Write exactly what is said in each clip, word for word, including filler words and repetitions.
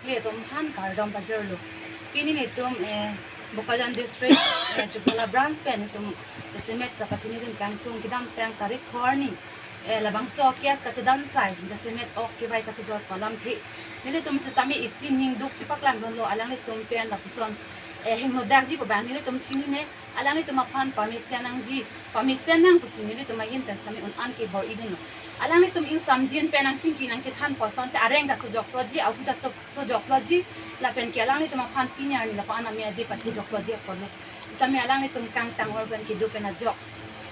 Nelitum aphan kardom pajirlo. Pini nelitum, eh, Bokajan District, eh, Chukmala Branch pen nelitum jasemet kapachinidun kangtung kedamtang tarik phli arni, eh, labangso case kachedansai jasemet ok kevai kachejor pu alamthe. Nelitum setame isi ningduk chepaklangdunlo alanglitum pen lapuson, eh, hingno dakji pu abang nelitum chinine. Alanglitum aphan permission nangji, permission nang pusi nelitum ahin pen setame un-an ke bor-idunlo. Alanglitum ingsamjin pen nangchingki nangchethan pu asonte areng ta sojokloji, ahu ta so-, sojokloji, lapen ke alanglitum aphan pini arni lapu-an amei ade pathejokloji apotlo. Setame alanglitum kangtang organ kedo pen ajok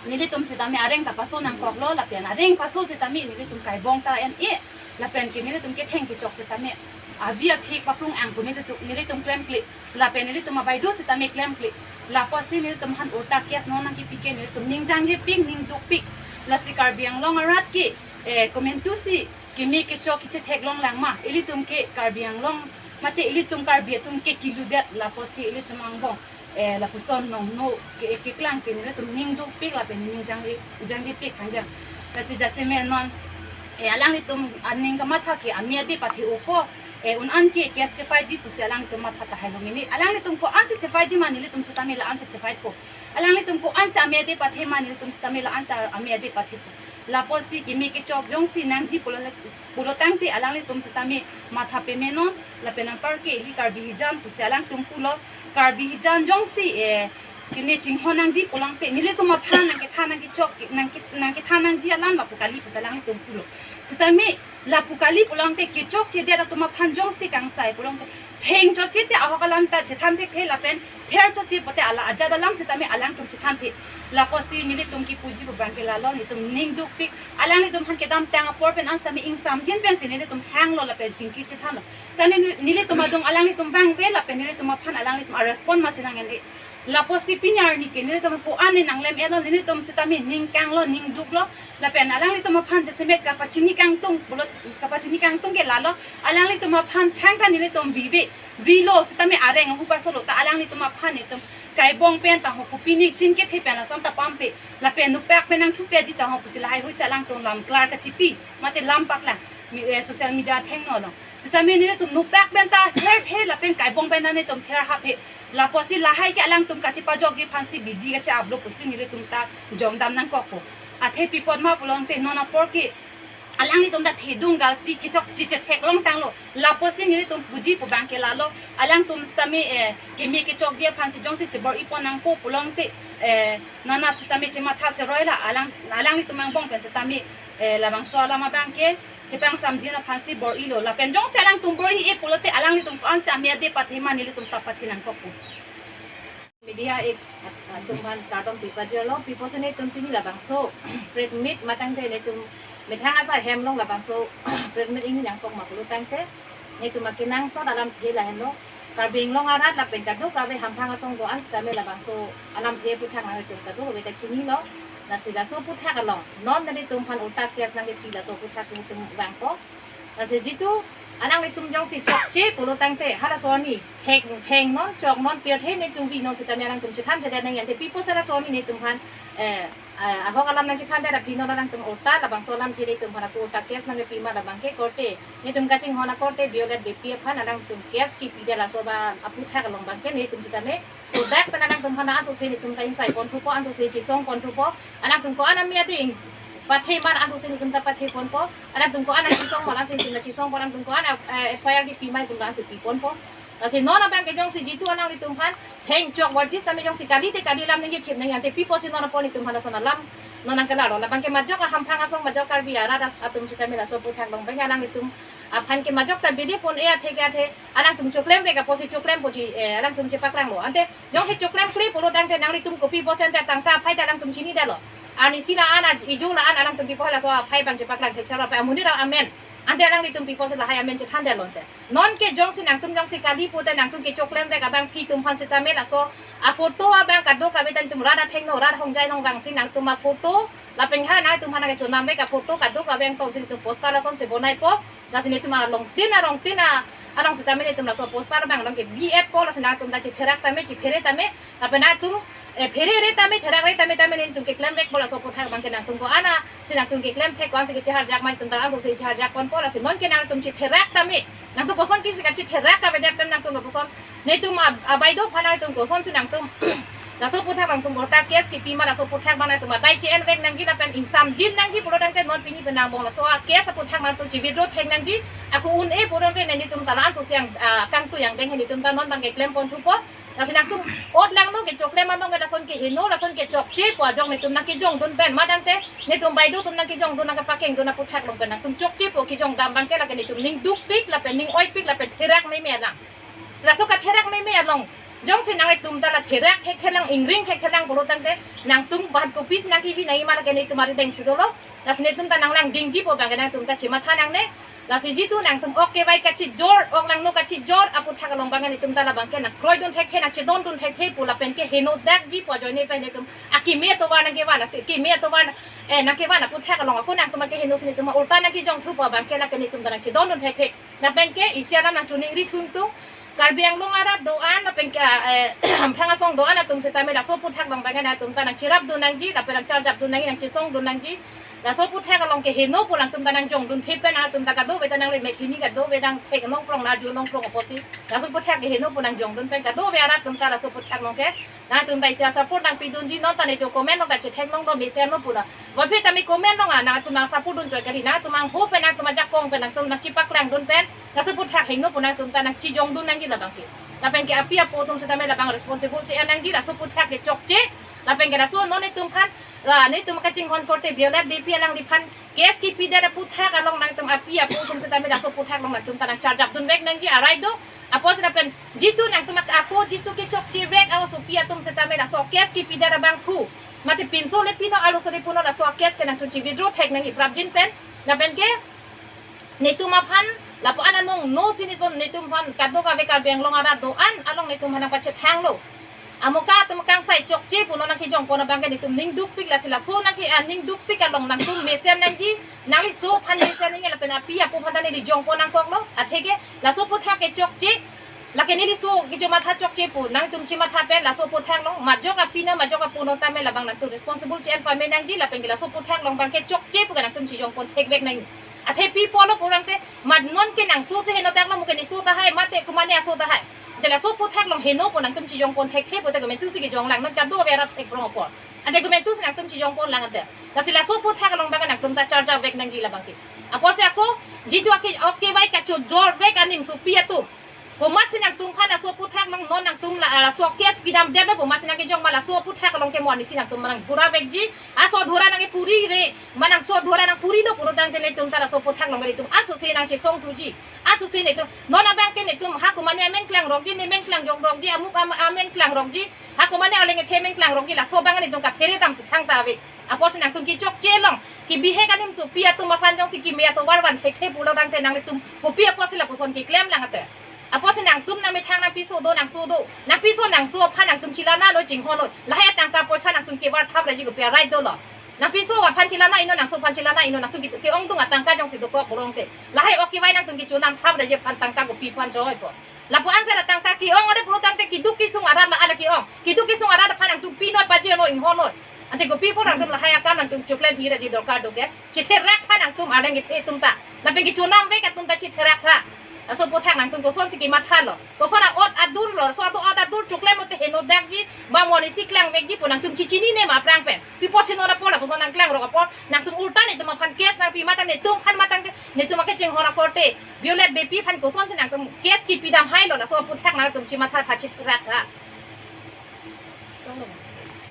nelitum setame areng ta paso nangkoklo, lapen areng paso setame nelitum kaibong ta en-e, lapen ke nelitum ketheng kechok setame avi aphik paprung angkuni tutu nelitum klemkle. Lapen nelitum abaideu setame klemkle. Lapusi nelitum aphan ulta case non nangkepi ke nelitum ning jangjepik, ning dukpik. Lasi Karbi Anglong arat ke, eh, komantusi keme kechok kechetheklong lang ma. Ilitum ke Karbi Anglong mate ilitum Karbi atum ke kiludet lapusi ilitum angbong, eh, lapuson nongno ke, keklang ke nelitum ning dukpik lapen ning jang, jangjepik hangjang. Lasi jasemet non, eh, alanglitum aning kamatha ke amei ade pathe-opo, eh, un-an ke case chefaiji pusi alanglitum matha tahai lo mini. Alanglitum ko-ansi chefaiji ma nelitum setame la-ansi chefaipo. Alanglitum ko-ansi amei ade pathe ma nelitum setame la-ansi amei ade pathepo. Lapusi keme kechok jongsi nangji pulo, pulotangte alanglitum setame matha pemenon, lapen anpar ke ili Karbi hijan pusi alangtum pulo. Karbi hijan jongsi, eh, kene chinghon nangji pulangte nelitum aphan nangkethan nangkechok, nangke-, nangkethan nangji alam lapu kali pusi alanglitum pulo. Setame lapu kali pulangte kechokchedet atum aphan jongsi kangsai pulangte theng chotchete ahok alam ta chethan thekthe lapen ther chotche pote ala ajat alam setame alangtum chethanthe. Lapusi nelitum kipuji pu abang ke lalo, nelitum ning dukpik. Alanglitum aphan kedamtang apor pen an setame ingsamjin pensi nelitum hanglo lapen chingki chethanlo. Tane neli-, nelitum adung alanglitum vangve lapen nelitum aphan alanglitum arespond masi nang-en-e. Lapusi pini arni ke nelitum ko-an ne nanglem-etlo, nelitum setame ning kanglo, ning duklo. Lapen alanglitum aphan jasemet kapachini kangtung, pulo, kapachini kangtung ke lalo, alanglitum aphan thangta nelitum vive, vilo setame areng ahu pasolo ta alanglitum aphan nelitum kaibong pen ta ho kopine chin kethe pen lason ta pampe. Lapen nupak pen nangthupeji ta ho pusi lahai huisi alangtum lam klar kachipi, mate lam paklang, mi, eh, social media thengno lo. Setame nelitum nupak pen ta therthe lapen kaibong pen ta nelitum ther haphe. Lapusi lahai ke alangtum kachepajokji aphansi bidi kache-uplo pusi nelitum ta jongdam nangkokpo. Athe pi apot ma pulangte non apor ke alanglitum ta thedung galti kechokche chetheklong tanglo. Lapusi nelitum puji pu abang ke lalo, alangtum setame, eh, keme kechokji aphansi jongsi chebor-ipon nangpo pulangte, eh, nana setame chematha seroi la alang, alanglitum angbong pen setame, eh, labangso alam abang ke chepangsamjin aphansi bor-ilo. Lapen jongsi alangtum bor-i-e pulote alanglitum ko-ansi amei ade pathe ma nelitum ta pathe nangkokpo. Media ek at-, atum aphan kardom pipajirlo, pi apotsi netum pini labangso press meet matangte netum methang asai hem along labangso press meet ingni nangkok ma pulotangte netum akenangsot alamthe lahenlo. Karbi Anglong arat lapen kadokave hamphang asong do-an setame labangso alamthe aphuthak nangtum kadokave ta chinilo. Lasi laso aphuthak along non netum aphan ulta case nangkepi laso aphuthak netum vangpo. Lasi jitu alanglitum jongsi chokche pulotangte halaso arni thek, thengnon choknon pirthe netum vinon setame alangtum chethanthedet nang-en-e, pi apotsi laso arni netum aphan, eh, eh, ahok alam nangchethandet aphi non alangtum ulta labangso alamthe netum aphan ako ulta case nangkepi ma labang ke korte netum kachinghon akorte violet bepi aphan alangtum case kipidet laso ba aphuthak along abang ke netum setame sodak pen alangtum aphan ansose netum ta ingsai ponthupo, ansose chisong ponthupo. Alangtum ko-an amei ade ing pathe ma ansose netum ta patheponpo. Alangtum ko-an nangchisong ma ansose netum ta chisongpo. Alangtum ko-an, eh, F I R kipi ma netum ta ansi piponpo. Lasi non abang ke jongsi jitu alanglitum aphan theng chok boi pis tame jongsi kalite kali alam ningje thip nang ante pi apotsi non apor netum aphan lason alam non nangkelarlo. Labang ke majok ahamphang asong majok Karbi arat atum setame laso aphuthak along abang alanglitum aphan ke majok ta bidi phone e athe ke athe alangtum choklemvek apotsi choklem puji, eh, alangtum chepaklanglo. Ante jongsi choklemkle pulotangte nanglitum kopi apotsi ante tangka aphai ta alangtum chinidetlo. Arnisi la-an, ijun la-an alangtum pi apot laso aphai abang chepaklang thekchalo, amonit amen. Ante alanglitum pi apotsi lahai amen chethandetlo ante. Non ke jongsi nangtum jongsi kali pute nangtum kechoklemvek abang pi atum aphan setame laso aphoto abang kadokave ta netum rat athengno rat ahongjai along vangsi nangtum aphoto lapen ha nangtum aphan nangkechonamvek aphoto kadokave angtongsi netum poster lasonsi bonaipo. Lasi netum along tin arong tin a along sitame netum laso poster abang along ke bi-et po, lasi nangtum ta chitherak tame, chiphere tame, lapen nangtum, eh, pherere tame, therakre tame tame netum keklem vek po laso aphuthak abang ke nangtum ko-an si nangtum keklem thek, ko-an si kechiharjak ma netum ta la-anso si chiharjak ponpo, lasi non ke nangtum chitherak tame. Nangtum koson ke si kachitherak kavedet pen nangtum lapuson netum ab-, abaideo aphan nangtum koson si nangtum laso aphuthak nangtum korta case kipi ma laso aphuthak abang nangtum adai chi-en vek nangji lapen ingsamjin nangji pulo tangte non pini pen angbong laso a-case aphuthak nangtum chi-withdraw thek nangji. Ako un-e pulo tangte netum ta la-anso si ang, ah, kangtui angdeng he netum ta non abang keklem pon thupo. Lasi nangtum ot langno kechoklem anong ke lason keheno, lason kechokche pu ajok netum nangkejongdun pen ma tangte netum baideo atum nangkejongdun, nangkepakengdun aphuthak along pen nangtum chokche pu kejongdam abang ke lake netum ning dukpik lapen ning oipik lapen therak meme alang. Laso katherak meme along jongsi nangtum ta la therak thekthelang, ingring thekthelang pulo tangte nangtum bahan kopisi nangkevi nangji ma lake netum arideng si dolo. Lasi netum ta nanglangdingji pu abang ke nangtum ta chimatha nangne. Lasi jitu nangtum ok kevai kachijor, ok langno kachijor aphuthak along abang ke netum ta la abang ke nangkroidun thekthe, nangchedondun thekthe pu lapen ke henodakji pu ajoine pen netum akeme atovar nangkevan, akeme atovar, eh, nangkevan aphuthak along ako nangtum akeheno si netum ulta nangkejong thu pu abang ke lake netum ta nangchedondun thekthe. Lapen ke isi alam nangchiningri thuntung. Karbi Anglong arat do-an lapen ke, eh, Hamphang asong do-an atum sitame laso aphuthak along abang ke nangtum ta nangcherapdun nangji, lapen nangcharjapdun nangji, nangchesongdun nangji. Laso aphuthak along keheno pu nangtum ta nangjongdun thek pen nangtum ta kadokave ta nangri mekhini kadokave nangthek nongkrong, nangju nongkrong apotsi. Laso aphuthak keheno pu nangjongdun pen kadokave arat atum ta laso aphuthak along ke nangtum ta isi a-support nangpidunji, non ta netum comment along ta chethek longlo, mesen lo pu na. Vaphe tame comment along a nangtum nang-support dun choi kali, nangtum angho pen nangtum ajakong pen nangtum nangchipaklangdun pen laso aphuthak heno pu nangtum ta nangchejongdun nangji labang ke. Lapen ke api apo atum sitame labang responsible chi-en nangji, laso aphuthak kechokche. Lapen ke laso non netum aphan, la netum kachinghon korte Violet Beypi alangliphan case kipidet aphuthak along nangtum api apo atum sitame laso aphuthak along nangtum ta nangcharjapdun vek nangji arai do. Apotsi lapen jitu nangtum ak-, ako jitu kechokche vek asopi atum sitame laso case kipidet abangphu, mate pinso le pino, arloso le pino, laso a-case ke nangtum chi-withdraw thek nangji prapjin pen. Lapen ke netum aphan lapu-an anong no si netum, netum aphan kadokave Karbi Anglong arat do-an along netum aphan nangpachethanglo. Amuka atum kangsai chokche pu non nangkejong pon abang ke netum ning dukpik, lasi laso nangke, ah, ning dukpik along nangtum mesen nangji, nangliso aphan mesen nangji lapen api apo aphan ta neli jong pon nangkoklo. Atheke laso aphuthak kechokche, lake neliso kecho matha chokche pu nangtum chimatha pen laso aphuthak along majok api na majok apo no tame labang nangtum responsible chi-en pame nangji, lapen ke laso aphuthak along abang ke chokche pu ke nangtum chejong pon thek vek nang. Athe pi pulo pulo tangte mat non ke nangso si henodak lo, mo ke neso tahai, mate komatne aso tahai. Te laso aphuthak along heno pu nangtum chejong pon thekthe pu te komantu si kejong lang, non kadokave arat thek prong apor. Ante komantu si nangtum chejong pon lang ante. Lasi laso aphuthak along abang nangtum ta charjap vek nangji labang ke. Apotsi ako jitu ake ok kevai kachijor vek animsopi atum, komatsi nangtum aphan laso aphuthak along non nangtum la, laso case pidamdet pu komatsi nangkejong ma, laso aphuthak along ke mo ani si nangtum manang gura vekji, aso dhura nangkepuri re, manang so dhura nangpuri lo pulo tangte netum ta laso aphuthak along ke netum anso si nangchesong thuji. Anso si netum non abang ke netum ha komatne amen klangrokji, ne men klangjong rokji, amuk am-, amen klangrokji, ha komatne aleng ethe men klangrokji, laso abang netum kaphere tam si thangta ave. Apotsi nangtum kechokche along kebihek animsopi atum aphan jongsi keme atovar van thekthe pulo tangte nanglitum kopi apotsi lapuson keklem lang ante. Apotsi nangtum nangmethang nangpiso do, nangso do, nangpiso nangso aphan nangtum chelana noi, chinghon noi. Lahai atangka poisa nangtum kevar thap raji kopi a-right dolo? Nangpiso aphan chelana ino, nangso aphan chelana ino, nangtum ke, ke-ongdung atangka jongsi dokok pulo tangte. Lahai ok kevai nangtum kechonam thap raji aphan tangka kopi aphan choi po? Lapu-an sera tangka ke-ong ore pulo tangte keduk kesung arat la ada ke-ong. Keduk kesung arat aphan nangtum pi noi, pajir noi, inghon noi. Ante kopi apot nangtum lahai akam nangtum choklem pi raji dorkar do ke? Chitherak tha nangtum arleng kethe atum ta. Lapen kechonam vek atum ta chitherak tha. Laso aphuthak nangtum kosonsi kemathalo? Koson a-ot adur lo, so atu ot adur choklem lote henodakji, ba mo ani si klang vekji pu nangtum chichinine ma aphrang pen? Pi apotsi non apor lapuson nangklangrok apor nangtum ulta netum aphan case nangpi, matang netum aphan, matang ke netum akachinghon akorte Violet Beypi aphan kosonsi nangtum case kipidam hailo, laso aphuthak nangtum chimatha tha, chitherak tha.